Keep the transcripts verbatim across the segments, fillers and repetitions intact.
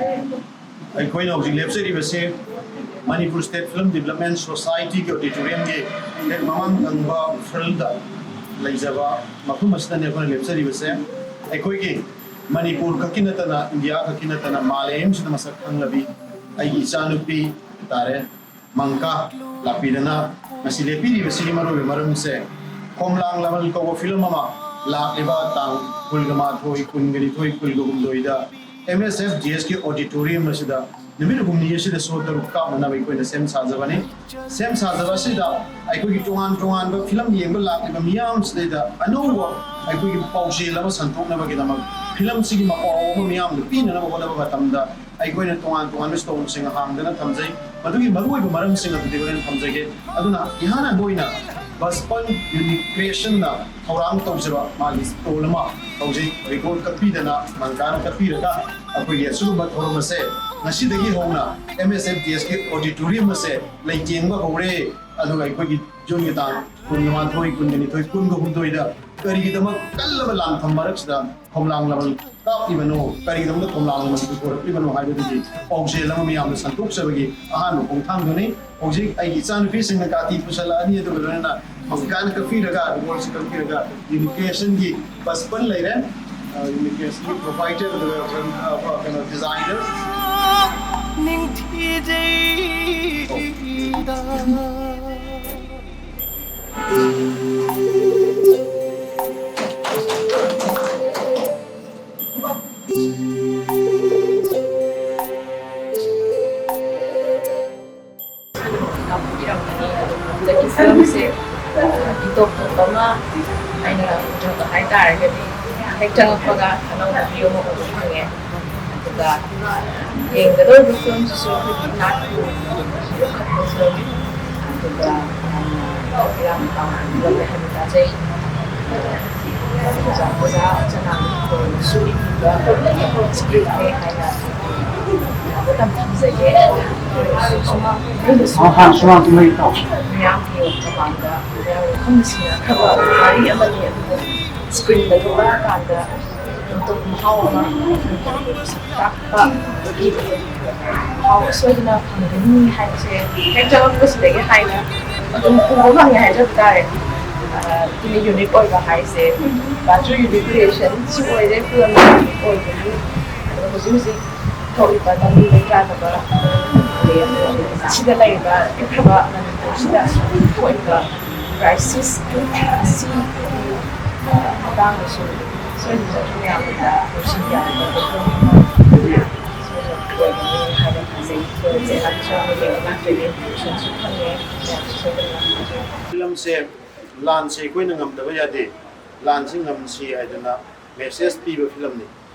ꯑꯩꯈꯣꯏꯅ ꯍꯧꯖꯤꯛ ꯂꯦꯞꯆꯔꯤꯕꯁꯤ Manipur state film development ꯁꯣꯁꯥꯏꯇꯤꯒꯤ ꯑꯣꯗꯤꯇꯣꯔꯤꯌꯝꯒꯤ ꯍꯦꯛ ꯃꯃꯥꯡ ꯊꯪꯕ ꯐꯤꯜꯗ ꯂꯩꯖꯕ ꯃꯐꯝ ꯑꯁꯤꯗꯅꯤ ꯑꯩꯈꯣꯏꯅ ꯂꯦꯞꯆꯔꯤꯕꯁꯦ꯫ ꯑꯩꯈꯣꯏꯒꯤ ꯃꯅꯤꯄꯨꯔ ꯈꯛꯀꯤ ꯅꯠꯇꯅ, ꯏꯟꯗꯤꯌꯥ ꯈꯛꯀꯤ ꯅꯠꯇꯅ, ꯃꯥꯂꯦꯝꯁꯤꯗ ꯃꯁꯛ ꯈꯪꯂꯕꯤ ꯑꯩꯒꯤ ꯏꯆꯥꯅꯨꯄꯤ ꯍꯥꯏꯇꯥꯔꯦ, ꯃꯪꯀꯥ ꯂꯥꯛꯄꯤꯗꯅ ꯉꯁꯤ ꯂꯦꯞꯄꯤꯔꯤꯕꯁꯤꯒꯤ ꯃꯔꯨꯑꯣꯏꯕ ꯃꯔꯝꯁꯦ, ꯈꯣꯝꯂꯥꯡ ꯂꯃꯟ ꯀꯧꯕ ꯐꯤꯂꯝ ꯑꯃ ꯂꯥꯛꯂꯤꯕ ꯇꯥꯡ ꯀꯨꯟꯒ ꯃꯥꯊꯣꯏ, ꯀꯨꯟꯒ ꯅꯤꯊꯣꯏ, ꯀꯨꯟꯒ ꯍꯨꯝꯗꯣꯏꯗ ꯑꯦꯝ ꯑꯦꯁ ꯑꯦꯐ ꯖꯤ ꯑꯦꯁꯀꯤ ꯑꯣꯗꯤꯇꯣꯔꯤꯌꯝ ꯑꯁꯤꯗ ꯅꯨꯃꯤꯠ ꯍꯨꯝꯅꯤ ꯑꯁꯤꯗ ꯁꯣ ꯇꯔꯨꯛ ꯀꯥꯞꯅꯅꯕ ꯑꯩꯈꯣꯏꯅ ꯁꯦꯝ ꯁꯥꯖꯕꯅꯤ꯫ ꯁꯦꯝ ꯁꯥꯖꯕ ꯑꯁꯤꯗ ꯑꯩꯈꯣꯏꯒꯤ ꯇꯣꯉꯥꯟ ꯇꯣꯉꯥꯟꯕ ꯐꯤꯂꯝ ꯌꯦꯡꯕ ꯂꯥꯛꯂꯤꯕ ꯃꯤꯌꯥꯝꯁꯤꯗꯩꯗ ꯑꯅꯧꯕ ꯄꯥꯎꯖꯦꯜ ꯑꯃ ꯁꯟꯗꯣꯛꯅꯕꯒꯤꯗꯃꯛ ꯐꯤꯂꯝꯁꯤꯒꯤ ꯃꯄꯥꯎ ꯑꯃ ꯃꯤꯌꯥꯝꯗ ꯄꯤꯅꯅꯕ ꯍꯣꯠꯅꯕ ꯃꯇꯝꯗ ꯑꯩꯈꯣꯏꯅ ꯇꯣꯉꯥꯟ ꯇꯣꯉꯥꯟꯕ ꯁ꯭ꯇꯣꯜꯁꯤꯡ ꯍꯥꯡꯗꯅ ꯊꯝꯖꯩ꯫ ꯃꯗꯨꯒꯤ ꯃꯔꯨꯑꯣꯏꯕ ꯃꯔꯝꯁꯤꯡ ꯑꯗꯨꯗꯤ ꯍꯣꯔꯦꯟ ꯊꯝꯖꯒꯦ꯫ ꯑꯗꯨꯅ ꯏꯍꯥꯟ ꯍꯥꯟꯕ ꯑꯣꯏꯅ ꯕꯁꯄꯟ ꯌꯨꯅꯤꯛ ꯀ꯭ꯔꯤꯌꯦꯁꯟꯅ ꯊꯧꯔꯥꯡ ꯇꯧꯖꯕ ꯃꯥꯒꯤ ꯁ꯭ꯇꯣꯜ ꯑꯃ ꯍꯧꯖꯤꯛ ꯔꯦꯀꯣꯔꯗ ꯀꯛꯄꯤꯗꯅ, ꯃꯪꯀꯥꯅ ꯀꯛꯄꯤꯔꯒ ꯑꯩꯈꯣꯏꯒꯤ ꯑꯁꯤꯒꯨꯝꯕ ꯊꯧꯔꯝ ꯑꯁꯦ ꯉꯁꯤꯗꯒꯤ ꯍꯧꯅ ꯑꯦꯝ ꯑꯦꯁ ꯑꯦꯐ ꯗꯤ ꯑꯦꯁꯀꯤ ꯑꯣꯗꯤꯇꯣꯔꯤꯌꯝ ꯑꯁꯦ ꯂꯩꯇꯦꯡꯕ ꯍꯧꯔꯦ꯫ ꯑꯗꯨꯒ ꯑꯩꯈꯣꯏꯒꯤ ꯖꯨꯟꯒꯤ ꯇꯥꯡ ꯀꯨꯟꯃꯥꯊꯣꯏ, ꯀꯨꯟꯒ ꯅꯤꯊꯣꯏ, ꯀꯨꯟꯒ ꯍꯨꯝꯗꯣꯏꯗ ꯀꯔꯤꯒꯤꯗꯃꯛ ꯀꯜꯂꯕ ꯂꯥꯟꯐꯝ ꯃꯔꯛꯁꯤꯗ ꯈꯣꯝꯂꯥꯡ ꯂꯃꯟ ꯀꯥꯞꯂꯤꯕꯅꯣ, ꯀꯔꯤꯒꯤꯗꯃꯛꯇ ꯈꯣꯝꯂꯥꯡ ꯂꯃꯟ ꯄꯨꯊꯣꯔꯛꯂꯤꯕꯅꯣ ꯍꯥꯏꯕꯗꯨꯒꯤ ꯄꯥꯎꯖꯦꯜ ꯑꯃ ꯃꯤꯌꯥꯝꯗ ꯁꯟꯗꯣꯛꯆꯕꯒꯤ ꯑꯍꯥꯟꯕ ꯈꯣꯡꯊꯥꯡꯗꯨꯅꯤ꯫ ꯍꯧꯖꯤꯛ ꯑꯩꯒꯤ ꯏꯆꯥꯅꯨꯄꯤꯁꯤꯡꯅ ꯀꯥꯇꯤ ꯄꯨꯁꯜꯂꯛꯑꯅꯤ, ꯑꯗꯨꯒ ꯂꯣꯏꯅꯅ ꯃꯪꯀꯥꯅ ꯀꯛꯄꯤꯔꯒ, ꯔꯤꯃꯣꯠꯁꯤ ꯀꯛꯄꯤꯔꯒ, ꯌꯨꯅꯤꯛ ꯀ꯭ꯔꯤꯌꯦꯁꯟꯒꯤ ꯕꯁꯄꯟ ꯂꯩꯔꯦ, ꯑ, ꯌꯨꯅꯤꯛ ꯀ꯭ꯔꯤꯌꯦꯁꯟꯒꯤ ꯄ꯭ꯔꯣꯄ꯭ꯔꯥꯏꯇꯔ, ꯑꯗꯨꯒ, ꯑ, ꯀꯩꯅꯣ, ꯗꯤꯖꯥꯏꯅꯔ꯫ ꯅꯤꯡꯊꯤꯖꯩꯗ꯫ ꯍꯟꯗꯛꯀꯤ ꯐꯤꯂꯝꯁꯦ ꯏꯇꯣꯞ ꯇꯣꯞꯄ ꯑꯃ ꯑꯩꯅ ꯎꯖꯕ ꯍꯥꯏꯇꯥꯔꯒꯗꯤ, ꯍꯦꯛ ꯆꯪꯉꯛꯄꯒ ꯑꯅꯧꯕ ꯚ꯭ꯌꯨ ꯑꯃ ꯎꯕ ꯐꯪꯉꯦ꯫ ꯑꯗꯨꯒ ꯌꯦꯡꯒꯗꯧꯔꯤꯕ ꯐꯤꯂꯝꯁꯤꯁꯨ ꯑꯩꯈꯣꯏꯒꯤ ꯅꯥꯠꯄꯨ ꯌꯣꯛꯈꯠꯄ ꯐꯤꯂꯝ, ꯑꯗꯨꯒ ꯌꯥꯝꯅ ꯏꯔꯥꯡ ꯄꯥꯡꯕ ꯐꯤꯂꯝꯅꯦ ꯍꯥꯏꯅ ꯇꯥꯖꯩ꯫ ꯑꯣꯖꯥ, ꯑꯣꯖꯥ ꯆꯅꯥꯟꯒꯤ ꯁꯨ ꯏꯕ ꯁ꯭ꯀ꯭ꯔꯤꯟ ꯄ꯭ꯂꯦ ꯍꯥꯏꯅ ꯌꯥꯝꯅ ꯇꯝꯖꯒꯦ꯫ ꯁꯨꯃꯥꯡ, ꯑꯩꯅ ꯁꯨꯃꯥꯡ, ꯁꯨꯃꯥꯡ ꯃꯌꯥꯝꯒꯤ ꯃꯃꯥꯡꯗ ꯃꯌꯥꯝꯒꯤ ꯃꯐꯝꯗ ꯁꯤꯟꯅꯈ꯭ꯔꯕ ꯋꯥꯔꯤ ꯑꯃꯅꯤ꯫ ꯑꯗꯨꯕꯨ ꯁ꯭ꯀ꯭ꯔꯤꯟꯗ ꯊꯣꯛꯂꯛꯑꯀꯥꯟꯗ ꯃꯍꯥꯎ ꯑꯃ ꯇꯥꯛꯄꯒꯤ ꯃꯍꯥꯎ ꯁꯣꯏꯗꯅ ꯐꯪꯒꯅꯤ ꯍꯥꯏꯕꯁꯦ ꯍꯦꯛ ꯆꯪꯉꯛꯄꯁꯤꯗꯒꯤ ꯍꯥꯏꯅ ꯑꯗꯨꯝ ꯎꯕ ꯐꯪꯉꯦ ꯍꯥꯏꯖꯕ ꯇꯥꯔꯦ꯫ ꯑ, ꯁꯤꯅ ꯌꯨꯅꯤꯛ ꯑꯣꯏꯕ ꯍꯥꯏꯁꯦ ꯕꯥꯆꯨ ꯌꯨꯅꯤꯛ ꯀ꯭ꯔꯤꯌꯦꯁꯟ ꯁꯤ ꯑꯣꯏꯔꯦ, ꯐꯤꯂꯝ ꯑꯣꯏꯕꯒꯤ꯫ ꯑꯗꯨꯒ ꯍꯧꯖꯤꯛ ꯍꯧꯖꯤꯛ ꯊꯣꯛꯂꯤꯕ ꯂꯝꯕꯤ ꯂꯩꯇꯥꯗꯕ ꯁꯤꯗ ꯂꯩꯔꯤꯕ ꯄꯤꯛꯈ꯭ꯔꯕ ꯃꯅꯤꯄꯨꯔꯁꯤꯗ ꯊꯣꯛꯏꯕ ꯀ꯭ꯔꯥꯏꯁꯤꯁ ꯑꯁꯤꯒꯤ ꯃꯇꯥꯡꯗꯁꯨ ꯁꯣꯏꯗꯅ ꯃꯌꯥꯝꯗ ꯂꯧꯁꯤꯟꯕ ꯌꯥꯕ ꯄꯣꯠ ꯑꯃ ꯑꯣꯏꯒꯅꯤ ꯍꯥꯏꯅ ꯈꯟꯖꯩ꯫ ꯐꯤꯂꯝꯁꯦ ꯑꯍꯥꯟꯕ ꯌꯦꯡꯕ ꯂꯥꯛꯆꯒꯦ, ꯄ꯭ꯔꯣꯃꯣꯁꯟꯁꯨ ꯐꯪꯉꯦ, ꯃꯌꯥꯝꯁꯨ ꯁꯣꯏꯗꯅ ꯂꯥꯛꯄꯤꯌꯨ꯫ ꯐꯤꯂꯝꯁꯦ ꯂꯥꯟꯁꯦ ꯑꯩꯈꯣꯏꯅ ꯉꯝꯗꯕ ꯌꯥꯗꯦ, ꯂꯥꯟꯁꯤ ꯉꯝꯁꯤ ꯍꯥꯏꯗꯅ ꯃꯦꯁꯦꯖ ꯄꯤꯕ ꯐꯤꯂꯝꯅꯤ꯫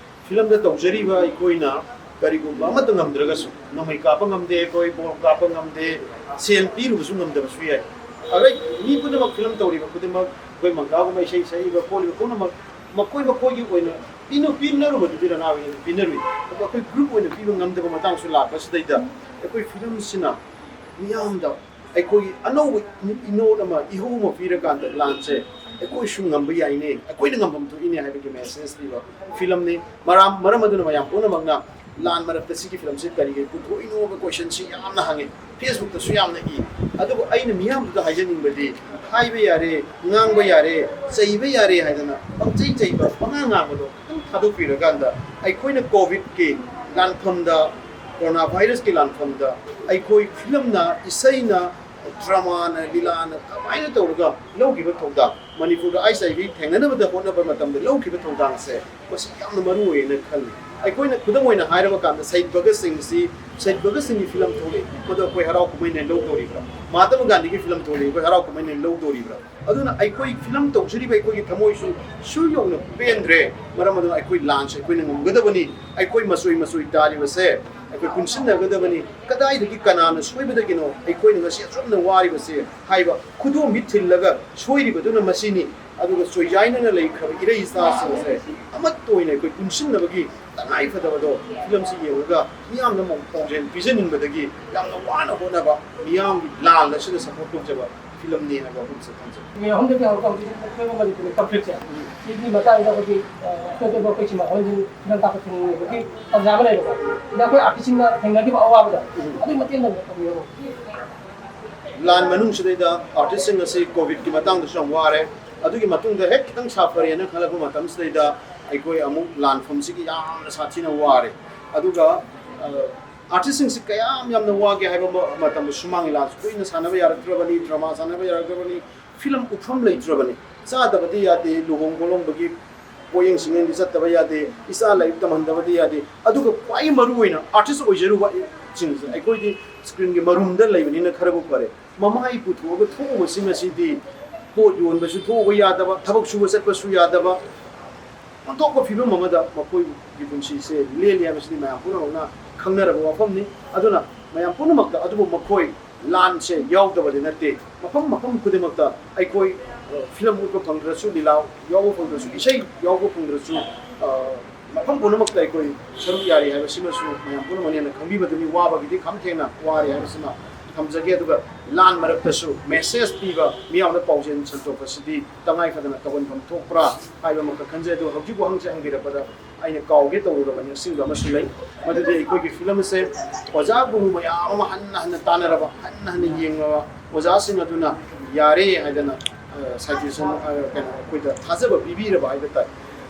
ꯐꯤꯂꯝꯗ ꯇꯧꯖꯔꯤꯕ ꯑꯩꯈꯣꯏꯅ ꯀꯔꯤꯒꯨꯝꯕ ꯑꯃꯠꯇ ꯉꯝꯗ꯭ꯔꯒꯁꯨ, ꯅꯣꯡꯃꯩ ꯀꯥꯞꯄ ꯉꯝꯗꯦ ꯑꯩꯈꯣꯏ, ꯕꯣꯝ ꯀꯥꯞꯄ ꯉꯝꯗꯦ, ꯁꯦꯜ ꯄꯤꯔꯨꯕꯁꯨ ꯉꯝꯗꯕꯁꯨ ꯌꯥꯏ꯫ ꯑꯗꯩ ꯃꯤ ꯄꯨꯝꯅꯃꯛ ꯐꯤꯂꯝ ꯇꯧꯔꯤꯕ ꯈꯨꯗꯤꯡꯃꯛ, ꯑꯩꯈꯣꯏ ꯃꯪꯒꯥꯒꯨꯝꯕ ꯏꯁꯩ ꯁꯛꯏꯕ ꯈꯣꯠꯂꯤꯕ ꯄꯨꯝꯅꯃꯛ ꯃꯈꯣꯏ ꯃꯈꯣꯏꯒꯤ ꯑꯣꯏꯅ ꯄꯤꯅ-, ꯄꯤꯅꯔꯨꯕꯗꯨꯗꯤ ꯅꯅꯥꯎ ꯑꯣꯏꯅ ꯄꯤꯅꯔꯨꯏ꯫ ꯑꯗꯣ ꯑꯩꯈꯣꯏ ꯒ꯭ꯔꯨꯞ ꯑꯣꯏꯅ ꯄꯤꯕ ꯉꯝꯗꯕ ꯃꯇꯥꯡꯁꯨ ꯂꯥꯛꯄꯁꯤꯗꯩꯗ ꯑꯩꯈꯣꯏ ꯐꯤꯂꯝꯁꯤꯅ ꯃꯤꯌꯥꯝꯗ ꯑꯩꯈꯣꯏꯒꯤ ꯑꯅꯧꯕ ꯏꯅꯣꯠ ꯑꯃ, ꯏꯍꯧ ꯑꯃ ꯄꯤꯔꯀꯥꯟꯗ ꯂꯥꯟꯁꯦ ꯑꯩꯈꯣꯏꯁꯨ ꯉꯝꯕ ꯌꯥꯏꯅꯦ, ꯑꯩꯈꯣꯏꯅ ꯉꯝꯐꯝ ꯊꯣꯛꯏꯅꯦ ꯍꯥꯏꯕꯒꯤ ꯃꯦꯁꯦꯖ ꯄꯤꯕ ꯐꯤꯂꯝꯅꯤ꯫ ꯃꯔꯝ, ꯃꯔꯝ ꯑꯗꯨꯅ ꯃꯌꯥꯝ ꯄꯨꯝꯅꯃꯛꯅ ꯂꯥꯟ ꯃꯔꯛꯇ ꯁꯤꯒꯤ ꯐꯤꯂꯝꯁꯤ ꯀꯔꯤꯒꯤ ꯄꯨꯊꯣꯛꯏꯅꯣ ꯍꯥꯏꯕ ꯀꯣꯏꯁꯟꯁꯤ ꯌꯥꯝꯅ ꯍꯪꯉꯤ, ꯐꯦꯁꯕꯨꯛꯇꯁꯨ ꯌꯥꯝꯅ ꯏ꯫ ꯑꯗꯨꯕꯨ ꯑꯩꯅ ꯃꯤꯌꯥꯝꯗꯨꯗ ꯍꯥꯏꯖꯅꯤꯡꯕꯗꯤ, ꯍꯥꯏꯕ ꯌꯥꯔꯦ, ꯉꯥꯡꯕ ꯌꯥꯔꯦ, ꯆꯩꯕ ꯌꯥꯔꯦ ꯍꯥꯏꯗꯅ ꯄꯪꯆꯩ ꯆꯩꯕ, ꯄꯉꯥꯡ ꯉꯥꯡꯕꯗꯣ ꯈꯤꯇꯪ ꯊꯥꯗꯣꯛꯄꯤꯔꯀꯥꯟꯗ ꯑꯩꯈꯣꯏꯅ ꯀꯣꯚꯤꯗꯀꯤ ꯂꯥꯟꯐꯝꯗ, ꯀꯣꯔꯣꯅꯥ ꯚꯥꯏꯔꯁꯀꯤ ꯂꯥꯟꯐꯝꯗ ꯑꯩꯈꯣꯏ ꯐꯤꯂꯝꯅ, ꯏꯁꯩꯅ, ꯗ꯭ꯔꯃꯥꯅ, ꯂꯤꯂꯥꯅ ꯀꯃꯥꯏꯅ ꯇꯧꯔꯒ ꯂꯧꯈꯤꯕ ꯊꯧꯗꯥꯡ, ꯃꯅꯤꯄꯨꯔꯗ ꯑꯩꯠꯆ ꯑꯥꯏ ꯚꯤ ꯊꯦꯡꯅꯅꯕꯗ ꯍꯣꯠꯅꯕ ꯃꯇꯝꯗ ꯂꯧꯈꯤꯕ ꯊꯧꯗꯥꯡꯁꯦ ꯃꯁꯤ ꯌꯥꯝꯅ ꯃꯔꯨ ꯑꯣꯏꯌꯦꯅ ꯈꯜꯂꯤ꯫ ꯑꯩꯈꯣꯏꯅ ꯈꯨꯗꯝ ꯑꯣꯏꯅ ꯍꯥꯏꯔꯕ ꯀꯥꯟꯗ ꯁꯍꯤꯗ ꯚꯒꯠ ꯁꯤꯡꯁꯤ, ꯁꯍꯤꯗ ꯚꯒꯠ ꯁꯤꯡꯒꯤ ꯐꯤꯂꯝ ꯊꯣꯛꯂꯛꯏ, ꯃꯗꯨ ꯑꯩꯈꯣꯏ ꯍꯔꯥꯎ ꯀꯨꯝꯍꯩꯅ ꯂꯧꯗꯧꯔꯤꯕ꯭ꯔꯥ? ꯃꯍꯥꯇꯃ ꯒꯥꯟꯙꯤꯒꯤ ꯐꯤꯂꯝ ꯊꯣꯛꯂꯛꯏ, ꯑꯩꯈꯣꯏ ꯍꯔꯥꯎ ꯀꯨꯝꯍꯩꯅ ꯂꯧꯗꯧꯔꯤꯕ꯭ꯔꯥ? ꯑꯗꯨꯅ ꯑꯩꯈꯣꯏ ꯐꯤꯂꯝ ꯇꯧꯖꯔꯤꯕ ꯑꯩꯈꯣꯏꯒꯤ ꯊꯃꯣꯏꯁꯨ ꯁꯨ ꯌꯧꯅ ꯄꯦꯟꯗ꯭ꯔꯦ꯫ ꯃꯔꯝ ꯑꯗꯨꯅ ꯑꯩꯈꯣꯏ ꯂꯥꯟꯁꯦ ꯑꯩꯈꯣꯏꯅ ꯉꯝꯒꯗꯕꯅꯤ꯫ ꯑꯩꯈꯣꯏ ꯃꯆꯣꯏ ꯃꯆꯣꯏ ꯇꯥꯔꯤꯕꯁꯦ ꯑꯩꯈꯣꯏ ꯄꯨꯟꯁꯤꯟꯅꯒꯗꯕꯅꯤ꯫ ꯀꯗꯥꯏꯗꯒꯤ ꯀꯅꯥꯅ ꯁꯣꯏꯕꯗꯒꯤꯅꯣ ꯑꯩꯈꯣꯏꯅ ꯉꯁꯤ ꯑꯁꯨꯝꯅ ꯋꯥꯔꯤꯕꯁꯦ ꯍꯥꯏꯕ ꯈꯨꯗꯣꯝꯕꯤ ꯊꯤꯜꯂꯒ ꯁꯣꯏꯔꯤꯕꯗꯨꯅ ꯃꯁꯤꯅꯤ꯫ ꯑꯗꯨꯒ ꯆꯣꯏꯖꯥꯏꯅꯅ ꯂꯩꯈ꯭ꯔꯕ ꯏꯔꯩ ꯏꯆꯥꯁꯤꯡ ꯑꯁꯦ ꯑꯃꯠꯇ ꯑꯣꯏꯅ ꯑꯩꯈꯣꯏ ꯄꯨꯟꯁꯤꯟꯅꯕꯒꯤ ꯇꯉꯥꯏ ꯐꯗꯕꯗꯣ ꯐꯤꯂꯝꯁꯤ ꯌꯦꯡꯂꯒ ꯃꯤꯌꯥꯝꯗ ꯑꯃꯨꯛ ꯄꯥꯎꯖꯦꯜ ꯄꯤꯖꯅꯤꯡꯕꯗꯒꯤ ꯌꯥꯝꯅ ꯋꯥꯅ ꯍꯣꯠꯅꯕ ꯃꯤꯌꯥꯝꯒꯤ ꯂꯥꯜ ꯑꯁꯤꯗ ꯁꯄꯣꯔꯠ ꯇꯧꯖꯕ ꯐꯤꯂꯝꯅꯦ ꯍꯥꯏꯕ ꯋꯥꯐꯝꯁꯦ ꯊꯝꯖꯒꯦ꯫ ꯃꯦ ꯑꯍꯨꯝꯗꯒꯤ ꯍꯧꯔꯒ ꯍꯧꯖꯤꯛ ꯑꯩꯈꯣꯏ ꯃꯅꯤꯄꯨꯔꯒꯤ ꯀꯟꯐ꯭ꯂꯤꯛꯁꯦ, ꯁꯤꯒꯤ ꯃꯇꯥꯡꯗ ꯑꯩꯈꯣꯏꯒꯤ ꯑꯇꯣꯞ ꯑꯇꯣꯞꯄ ꯑꯩꯈꯣꯏ ꯁꯤꯅꯦꯃꯥ ꯍꯣꯜꯁꯤꯡ ꯐꯤꯂꯝ ꯀꯥꯞꯄ ꯊꯤꯡꯕꯒꯤ ꯇꯥꯟꯖꯥ ꯑꯃ ꯂꯩꯕꯀꯣ꯫ ꯁꯤꯗ ꯑꯩꯈꯣꯏ ꯑꯥꯔꯇꯤꯁꯁꯤꯡꯅ ꯊꯦꯡꯅꯈꯤꯕ ꯑꯋꯥꯕꯗꯣ ꯑꯗꯨꯒꯤ ꯃꯇꯦꯡ ꯑꯃ ꯇꯧꯕꯤꯔꯝꯃꯣ꯫ ꯂꯥꯟ ꯃꯅꯨꯡꯁꯤꯗꯩꯗ ꯑꯥꯔꯇꯤꯁꯁꯤꯡ ꯑꯁꯤ ꯀꯣꯚꯤꯗꯀꯤ ꯃꯇꯥꯡꯗꯁꯨ ꯌꯥꯝ ꯋꯥꯔꯦ꯫ ꯑꯗꯨꯒꯤ ꯃꯇꯨꯡꯗ ꯍꯦꯛ ꯈꯤꯇꯪ ꯁꯥꯐꯔꯦꯅ ꯈꯜꯂꯛꯄ ꯃꯇꯝꯁꯤꯗꯩꯗ ꯑꯩꯈꯣꯏ ꯑꯃꯨꯛ ꯂꯥꯟꯐꯝꯁꯤꯒꯤ ꯌꯥꯝꯅ ꯁꯥꯊꯤꯅ ꯋꯥꯔꯦ꯫ ꯑꯗꯨꯒ ꯑꯥꯔꯇꯤꯁꯁꯤꯡꯁꯤ ꯀꯌꯥꯝ ꯌꯥꯝꯅ ꯋꯥꯒꯦ ꯍꯥꯏꯕ ꯃꯇꯝꯗ ꯁꯨꯃꯥꯡ ꯂꯤꯂꯥꯁꯨ ꯀꯨꯏꯅ ꯁꯥꯟꯅꯕ ꯌꯥꯔꯛꯇ꯭ꯔꯕꯅꯤ, ꯗ꯭ꯔꯃꯥ ꯁꯥꯟꯅꯕ ꯌꯥꯔꯛꯇ꯭ꯔꯕꯅꯤ, ꯐꯤꯂꯝ ꯎꯠꯐꯝ ꯂꯩꯇ꯭ꯔꯕꯅꯤ꯫ ꯆꯥꯗꯕꯗꯤ ꯌꯥꯗꯦ, ꯂꯨꯍꯣꯡ ꯈꯣꯡꯗꯣꯡꯕꯒꯤ ꯄꯣꯌꯦꯡ ꯁꯤꯡꯌꯦꯡꯗꯤ ꯆꯠꯇꯕ ꯌꯥꯗꯦ, ꯏꯆꯥ ꯂꯥꯏꯔꯤꯛ ꯇꯝꯍꯟꯗꯕꯗꯤ ꯌꯥꯗꯦ꯫ ꯑꯗꯨꯒ ꯈ꯭ꯋꯥꯏ ꯃꯔꯨ ꯑꯣꯏꯅ ꯑꯥꯔꯇꯤꯁ ꯑꯣꯏꯖꯔꯨꯕꯁꯤꯡꯁꯦ ꯑꯩꯈꯣꯏꯗꯤ ꯁ꯭ꯀ꯭ꯔꯤꯟꯒꯤ ꯃꯔꯨꯝꯗ ꯂꯩꯕꯅꯤꯅ ꯈꯔꯕꯨ ꯐꯔꯦ꯫ ꯃꯃꯥꯏ ꯄꯨꯊꯣꯛꯑꯒ ꯊꯣꯛꯎꯕꯁꯤꯡ ꯑꯁꯤꯗꯤ ꯄꯣꯠ ꯌꯣꯟꯕꯁꯨ ꯊꯣꯛꯎꯕ ꯌꯥꯗꯕ, ꯊꯕꯛ ꯁꯨꯕ ꯆꯠꯄꯁꯨ ꯌꯥꯗꯕ, ꯑꯣꯟꯊꯣꯛꯄ ꯐꯤꯕꯝ ꯑꯃꯗ ꯃꯈꯣꯏꯒꯤ ꯄꯨꯟꯁꯤꯁꯦ ꯂꯦꯜꯂꯤ ꯍꯥꯏꯕꯁꯤꯗꯤ ꯃꯌꯥꯝ ꯄꯨꯝꯅꯃꯛꯅ ꯈꯪꯅꯔꯕ ꯋꯥꯐꯝꯅꯤ꯫ ꯑꯗꯨꯅ ꯃꯌꯥꯝ ꯄꯨꯝꯅꯃꯛꯇ, ꯑꯗꯨꯕꯨ ꯃꯈꯣꯏ ꯂꯥꯟꯁꯦ ꯌꯥꯎꯗꯕꯗꯤ ꯅꯠꯇꯦ꯫ ꯃꯐꯝ ꯃꯐꯝ ꯈꯨꯗꯤꯡꯃꯛꯇ ꯑꯩꯈꯣꯏ, ꯑ, ꯐꯤꯂꯝ ꯎꯠꯄ ꯐꯪꯗ꯭ꯔꯁꯨ, ꯂꯤꯂꯥ ꯌꯥꯎꯕ ꯐꯪꯗ꯭ꯔꯁꯨ, ꯏꯁꯩ ꯌꯥꯎꯕ ꯐꯪꯗ꯭ꯔꯁꯨ, ꯑ, ꯃꯐꯝ ꯄꯨꯝꯅꯃꯛꯇ ꯑꯩꯈꯣꯏ ꯁꯔꯨꯛ ꯌꯥꯔꯤ ꯍꯥꯏꯕꯁꯤꯃꯁꯨ ꯃꯌꯥꯝ ꯄꯨꯝꯅꯃꯛꯅ ꯍꯦꯟꯅ ꯈꯪꯕꯤꯕꯗꯨꯅꯤ꯫ ꯋꯥꯕꯒꯤꯗꯤ ꯈꯝ ꯊꯦꯡꯅ ꯋꯥꯔꯤ ꯍꯥꯏꯕꯁꯤꯃ ꯊꯝꯖꯒꯦ꯫ ꯑꯗꯨꯒ ꯂꯥꯟ ꯃꯔꯛꯇꯁꯨ ꯃꯦꯁꯦꯖ ꯄꯤꯕ, ꯃꯤꯌꯥꯝꯗ ꯄꯥꯎꯖꯦꯜ ꯁꯟꯗꯣꯛꯄꯁꯤꯗꯤ ꯇꯉꯥꯏ ꯐꯗꯅ ꯇꯧꯍꯟꯐꯝ ꯊꯣꯛꯄ꯭ꯔꯥ ꯍꯥꯏꯕ ꯑꯃꯈꯛ ꯈꯟꯖꯩ꯫ ꯑꯗꯨꯒ ꯍꯧꯖꯤꯛ ꯋꯥꯍꯪꯁꯦ ꯍꯪꯕꯤꯔꯛꯄꯗ ꯑꯩꯅ ꯀꯥꯎꯒꯦ ꯇꯧꯔꯨꯔꯕ ꯅꯤꯡꯁꯤꯡꯕ ꯑꯃꯁꯨ ꯂꯩ꯫ ꯃꯗꯨꯗꯤ ꯑꯩꯈꯣꯏꯒꯤ ꯐꯤꯂꯝ ꯑꯁꯦ ꯑꯣꯖꯥ ꯒꯨꯔꯨ ꯃꯌꯥꯝ ꯑꯃ ꯍꯟꯅ ꯍꯟꯅ ꯇꯥꯟꯅꯔꯕ, ꯍꯟꯅ ꯍꯟꯅ ꯌꯦꯡꯂꯕ ꯑꯣꯖꯥꯁꯤꯡ ꯑꯗꯨꯅ ꯌꯥꯔꯦ ꯍꯥꯏꯗꯅ, ꯑ, ꯁꯖꯦꯁꯟ, ꯑ, ꯀꯩꯅꯣ, ꯑꯩꯈꯣꯏꯗ ꯊꯥꯖꯕ ꯄꯤꯕꯤꯔꯕ ꯍꯥꯏꯕ ꯇꯥꯏ꯫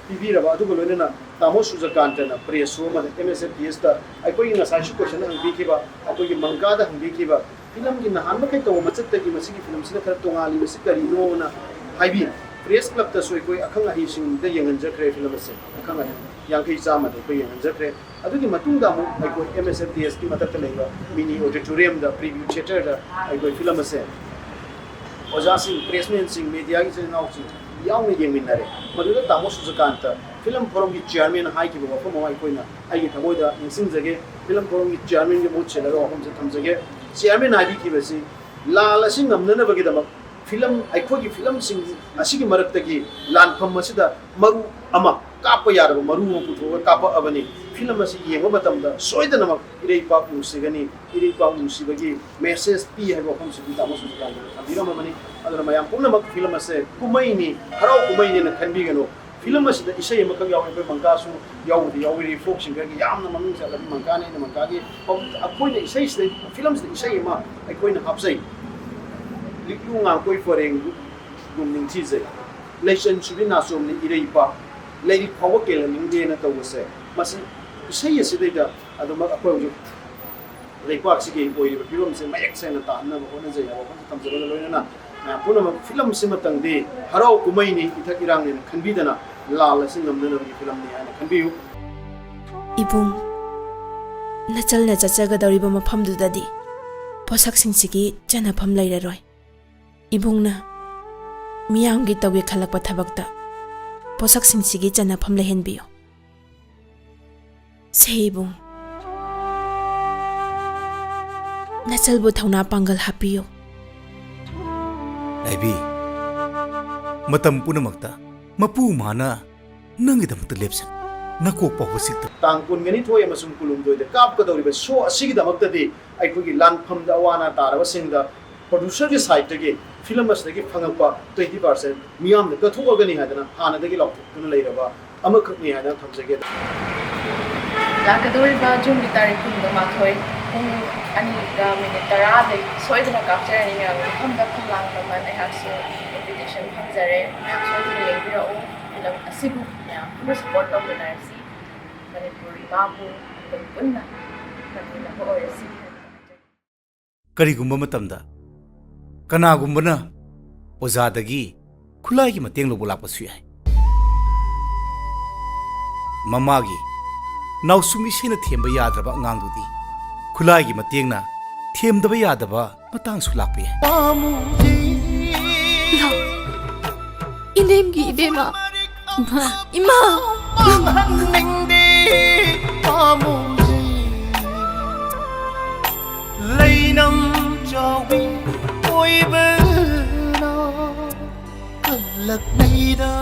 ꯄꯤꯕꯤꯔꯕ ꯑꯗꯨꯒ ꯂꯣꯏꯅꯅ ꯇꯥꯃꯣ ꯁꯨꯖꯀꯥꯟꯇꯅ ꯄ꯭ꯔꯦꯁ ꯁꯣ ꯑꯃꯗ ꯑꯦꯝ ꯑꯦꯁ ꯑꯦꯐ ꯗꯤ ꯑꯦꯁꯇ ꯑꯩꯈꯣꯏꯒꯤ ꯉꯁꯥꯏꯁꯨ ꯀꯣꯏꯁꯟ ꯍꯪꯕꯤꯈꯤꯕ, ꯑꯩꯈꯣꯏꯒꯤ ꯃꯪꯀꯥꯗ ꯍꯪꯕꯤꯈꯤꯕ, ꯐꯤꯂꯝꯒꯤ ꯅꯍꯥꯟ ꯃꯈꯩ ꯇꯧꯕ ꯃꯆꯠꯇꯒꯤ ꯃꯁꯤꯒꯤ ꯐꯤꯂꯝꯁꯤꯅ ꯈꯔ ꯇꯣꯉꯥꯜꯂꯤꯕꯁꯤ ꯀꯔꯤꯅꯣꯅ ꯍꯥꯏꯕꯤ꯫ ꯄ꯭ꯔꯦꯁ ꯀ꯭ꯂꯕꯇꯁꯨ ꯑꯩꯈꯣꯏ ꯑꯈꯪ ꯑꯍꯩꯁꯤꯡꯗ ꯌꯦꯡꯍꯟꯖꯈ꯭ꯔꯦ ꯐꯤꯂꯝ ꯑꯁꯦ꯫ ꯑꯈꯪ ꯑꯍꯩ ꯌꯥꯡꯈꯩ ꯆꯥꯝꯃꯗ ꯑꯩꯈꯣꯏ ꯌꯦꯡꯍꯟꯖꯈ꯭ꯔꯦ꯫ ꯑꯗꯨꯒꯤ ꯃꯇꯨꯡꯗ ꯑꯃꯨꯛ ꯑꯩꯈꯣꯏ ꯑꯦꯝ ꯑꯦꯁ ꯑꯦꯐ ꯗꯤ ꯑꯦꯁꯀꯤ ꯃꯊꯛꯇ ꯂꯩꯕ ꯃꯤꯅꯤ ꯑꯣꯗꯤꯇꯣꯔꯤꯌꯝꯗ, ꯄ꯭ꯔꯤꯚ꯭ꯌꯨ ꯊꯤꯌꯦꯇꯔꯗ ꯑꯩꯈꯣꯏ ꯐꯤꯂꯝ ꯑꯁꯦ ꯑꯣꯖꯥꯁꯤꯡ, ꯄ꯭ꯔꯦꯁꯃꯦꯟꯁꯤꯡ, ꯃꯦꯗꯤꯌꯥꯒꯤ ꯏꯆꯤꯜ ꯏꯅꯥꯎꯁꯤꯡ ꯌꯥꯎꯅ ꯌꯦꯡꯃꯤꯟꯅꯔꯦ꯫ ꯃꯗꯨꯗ ꯇꯥꯃꯣ ꯁꯨꯖꯀꯥꯟꯇ ꯐꯤꯂꯝ ꯐꯣꯔꯝꯒꯤ ꯆꯤꯌꯔꯃꯦꯟ ꯍꯥꯏꯈꯤꯕ ꯋꯥꯐꯝ ꯑꯃ ꯑꯩꯈꯣꯏꯅ, ꯑꯩꯒꯤ ꯊꯃꯣꯏꯗ ꯅꯤꯡꯁꯤꯡꯖꯒꯦ꯫ ꯐꯤꯂꯝ ꯐꯣꯔꯝꯒꯤ ꯆꯤꯌꯔꯃꯦꯟꯒꯤ ꯃꯍꯨꯠ ꯁꯤꯜꯂꯒ ꯋꯥꯐꯝꯁꯦ ꯊꯝꯖꯒꯦ꯫ ꯆꯤꯌꯔꯃꯦꯟ ꯍꯥꯏꯕꯤꯈꯤꯕꯁꯤ ꯂꯥꯜ ꯑꯁꯤ ꯉꯝꯅꯅꯕꯒꯤꯗꯃꯛ ꯐꯤꯂꯝ, ꯑꯩꯈꯣꯏꯒꯤ ꯐꯤꯂꯝꯁꯤꯡ ꯑꯁꯤꯒꯤ ꯃꯔꯛꯇꯒꯤ ꯂꯥꯟꯐꯝ ꯑꯁꯤꯗ ꯃꯔꯨ ꯑꯃ, ꯀꯥꯞꯄ ꯌꯥꯔꯕ ꯃꯔꯨ ꯑꯃ ꯄꯨꯊꯣꯛꯑꯒ ꯀꯥꯞꯄꯛꯑꯕꯅꯤ꯫ ꯐꯤꯂꯝ ꯑꯁꯤ ꯌꯦꯡꯕ ꯃꯇꯝꯗ ꯁꯣꯏꯗꯅꯃꯛ ꯏꯔꯩ ꯏꯄꯥꯛ ꯅꯨꯡꯁꯤꯒꯅꯤ, ꯏꯔꯩ ꯏꯄꯥꯛ ꯅꯨꯡꯁꯤꯕꯒꯤ ꯃꯦꯁꯦꯖ ꯄꯤ ꯍꯥꯏꯕ ꯋꯥꯐꯝꯁꯤꯗꯤ ꯇꯥꯃꯣ ꯁꯨꯖꯤꯀꯥꯟꯇꯅ ꯊꯝꯕꯤꯔꯝꯃꯕꯅꯤ꯫ ꯑꯗꯨꯅ ꯃꯌꯥꯝ ꯄꯨꯝꯅꯃꯛ ꯐꯤꯂꯝ ꯑꯁꯦ ꯀꯨꯝꯍꯩꯅꯤ, ꯍꯔꯥꯎ ꯀꯨꯝꯍꯩꯅꯦꯅ ꯈꯟꯕꯤꯒꯅꯨ꯫ ꯐꯤꯂꯝ ꯑꯁꯤꯗ ꯏꯁꯩ ꯑꯃꯈꯛ ꯌꯥꯎꯋꯤ, ꯑꯩꯈꯣꯏ ꯃꯪꯀꯥꯁꯨ ꯌꯥꯎꯕꯗꯤ ꯌꯥꯎꯋꯤ, ꯔꯤ ꯐꯣꯛ ꯁꯤꯡꯒꯔꯒꯤ ꯌꯥꯝꯅ ꯃꯃꯤꯡ ꯆꯠꯂꯕ ꯃꯪꯀꯥꯅꯤ꯫ ꯑꯩꯅ ꯃꯪꯀꯥꯒꯤ ꯑꯩꯈꯣꯏꯅ ꯏꯁꯩꯁꯤꯗ, ꯐꯤꯂꯝꯁꯤꯗ ꯏꯁꯩ ꯑꯃ ꯑꯩꯈꯣꯏꯅ ꯍꯥꯞꯆꯩ, ꯂꯤꯛꯂꯨ ꯉꯥꯡꯄꯣꯏ ꯄꯔꯦꯡꯒꯨꯝ ꯅꯤꯡꯊꯤꯖꯩ, ꯂꯩꯆꯟ ꯁꯨꯕꯤ ꯅꯥꯆꯣꯝꯅꯤ ꯏꯔꯩ ꯏꯄꯥꯛ, ꯂꯩꯔꯤꯛ ꯐꯥꯎꯕ ꯀꯦꯜꯍꯟꯅꯤꯡꯗꯦꯅ ꯇꯧꯕꯁꯦ, ꯃꯁꯤ ꯏꯁꯩ ꯑꯁꯤꯗꯩꯗ ꯑꯗꯨꯃꯛ ꯑꯩꯈꯣꯏ ꯍꯧꯖꯤꯛ ꯂꯩꯄꯥꯛꯁꯤꯒꯤ ꯑꯣꯏꯔꯤꯕ ꯐꯤꯕꯝꯁꯦ ꯃꯌꯦꯛ ꯁꯦꯡꯅ ꯇꯥꯍꯟꯅꯕ ꯍꯣꯠꯅꯖꯩ ꯍꯥꯏꯕ ꯋꯥꯐꯝꯁꯤ ꯊꯝꯖꯔꯒ, ꯂꯣꯏꯅꯅ ꯃꯌꯥꯝ ꯄꯨꯝꯅꯃꯛ ꯐꯤꯂꯝꯁꯤꯃꯇꯪꯗꯤ ꯍꯔꯥꯎ ꯀꯨꯝꯍꯩꯅꯤ, ꯏꯊꯛ ꯏꯔꯥꯡꯅꯦꯅ ꯈꯟꯕꯤꯗꯅ ꯂꯥꯜ ꯑꯁꯤ ꯉꯝꯅꯅꯕꯒꯤ ꯐꯤꯂꯝꯅꯤ ꯍꯥꯏꯅ ꯈꯟꯕꯤꯌꯨ꯫ ꯏꯕꯨꯡ, ꯅꯆꯜꯅ ꯆꯠꯆꯒꯗꯧꯔꯤꯕ ꯃꯐꯝꯗꯨꯗꯗꯤ ꯄꯣꯠꯁꯛꯁꯤꯡꯁꯤꯒꯤ ꯆꯟꯅꯐꯝ ꯂꯩꯔꯔꯣꯏ꯫ ꯏꯕꯨꯡꯅ ꯃꯤꯌꯥꯝꯒꯤ ꯇꯧꯒꯦ ꯈꯜꯂꯛꯄ ꯊꯕꯛꯇ ꯄꯣꯠꯁꯛꯁꯤꯡꯁꯤꯒꯤ ꯆꯟꯅꯐꯝ ꯂꯩꯍꯟꯕꯤꯌꯨ꯫ ꯁꯦ ꯏꯕꯨꯡ, ꯅꯆꯜꯕꯨ ꯊꯧꯅꯥ ꯄꯥꯡꯒꯜ ꯍꯥꯞꯄꯤꯌꯨ꯫ ꯂꯥꯏꯕꯤ, ꯃꯇꯝ ꯄꯨꯝꯅꯃꯛꯇ ꯃꯄꯨ ꯃꯥꯅ ꯅꯪꯒꯤꯗꯃꯛꯇ ꯂꯦꯞꯆꯅꯤ꯫ ꯅꯀꯣꯛ ꯐꯥꯎꯕ ꯆꯤꯛꯇꯕ꯫ ꯇꯥꯡ ꯀꯨꯟꯒꯅꯤꯊꯣꯏ ꯑꯃꯁꯨꯡ ꯀꯨꯟꯍꯨꯝꯗꯣꯏꯗ ꯀꯥꯞꯀꯗꯧꯔꯤꯕ ꯁꯣ ꯑꯁꯤꯒꯤꯗꯃꯛꯇꯗꯤ ꯑꯩꯈꯣꯏꯒꯤ ꯂꯥꯟꯐꯝꯗ ꯑꯋꯥ ꯑꯅꯥ ꯇꯥꯔꯕꯁꯤꯡꯗ ꯄ꯭ꯔꯣꯗ꯭ꯌꯨꯁꯔꯒꯤ ꯁꯥꯏꯠꯇꯒꯤ ꯐꯤꯂꯝ ꯑꯁꯤꯗꯒꯤ ꯐꯪꯉꯛꯄ ꯇ꯭ꯋꯦꯟꯇꯤ ꯄꯥꯔꯁꯦꯟ ꯃꯤꯌꯥꯝꯅ ꯀꯠꯊꯣꯛꯑꯒꯅꯤ ꯍꯥꯏꯗꯅ ꯍꯥꯟꯅꯗꯒꯤ ꯂꯥꯎꯊꯣꯛꯇꯨꯅ ꯂꯩꯔꯕ ꯑꯃꯈꯛꯅꯤ ꯍꯥꯏꯗꯅ ꯊꯝꯖꯒꯦ꯫ ꯂꯥꯛꯀꯗꯧꯔꯤꯕ ꯖꯨꯟꯒꯤ ꯇꯥꯔꯤꯛ ꯀꯨꯟꯒ ꯃꯥꯊꯣꯏ ꯄꯨꯡ ꯑꯅꯤꯒ ꯃꯤꯅꯤꯠ ꯇꯔꯥꯗꯒꯤ ꯁꯣꯏꯗꯅ ꯀꯥꯞꯆꯔꯅꯤ ꯃꯌꯥꯝꯒꯤ ꯃꯐꯝꯗ ꯈꯣꯡꯂꯥꯡ ꯃꯃꯜ ꯑꯩꯍꯥꯛꯁꯨ ꯏꯟꯚꯤꯇꯦꯁꯟ ꯐꯪꯖꯔꯦ꯫ ꯃꯌꯥꯝ ꯁꯣꯏꯗꯅ ꯌꯦꯡꯕꯤꯔꯛꯎ꯫ ꯐꯤꯂꯝ ꯑꯁꯤꯕꯨ ꯃꯌꯥꯝ ꯄꯨꯟꯅ ꯁꯄꯣꯔꯠ ꯇꯧꯃꯤꯟꯅꯔꯁꯤ꯫ ꯃꯅꯤꯄꯨꯔ ꯏꯃꯥꯕꯨ ꯑꯩꯈꯣꯏ ꯄꯨꯟꯅ ꯅꯪꯃꯤꯟꯅꯕ ꯑꯣꯏꯔꯁꯤ꯫ ꯀꯔꯤꯒꯨꯝꯕ ꯃꯇꯝꯗ ꯀꯅꯥꯒꯨꯝꯕꯅ ꯑꯣꯖꯥꯗꯒꯤ ꯈꯨꯠꯂꯥꯏꯒꯤ ꯃꯇꯦꯡ ꯂꯧꯕ ꯂꯥꯛꯄꯁꯨ ꯌꯥꯏ꯫ ꯃꯃꯥꯒꯤ ꯅꯥꯎꯁꯨꯝ ꯏꯁꯩꯅ ꯊꯦꯝꯕ ꯌꯥꯗ꯭ꯔꯕ ꯑꯉꯥꯡꯗꯨꯗꯤ ꯈꯨꯠꯂꯥꯏꯒꯤ ꯃꯇꯦꯡꯅ ꯊꯦꯝꯗꯕ ꯌꯥꯗꯕ ꯃꯇꯥꯡꯁꯨ ꯂꯥꯛꯄ ꯌꯥꯏ꯫ ꯏꯃꯥ! ꯏꯅꯦꯝꯒꯤ ꯏꯕꯦꯝꯃ! ꯏꯃꯥ! ꯏꯃꯥ! ꯃꯥꯡꯍꯟꯅꯤꯡꯗꯦ ꯄꯥꯝꯃꯨꯁꯦ꯫ ꯂꯩꯅꯝ ꯆꯥꯎꯕꯤ ꯑꯣꯏꯕꯅ ꯀꯜꯂꯛꯂꯤꯗ꯫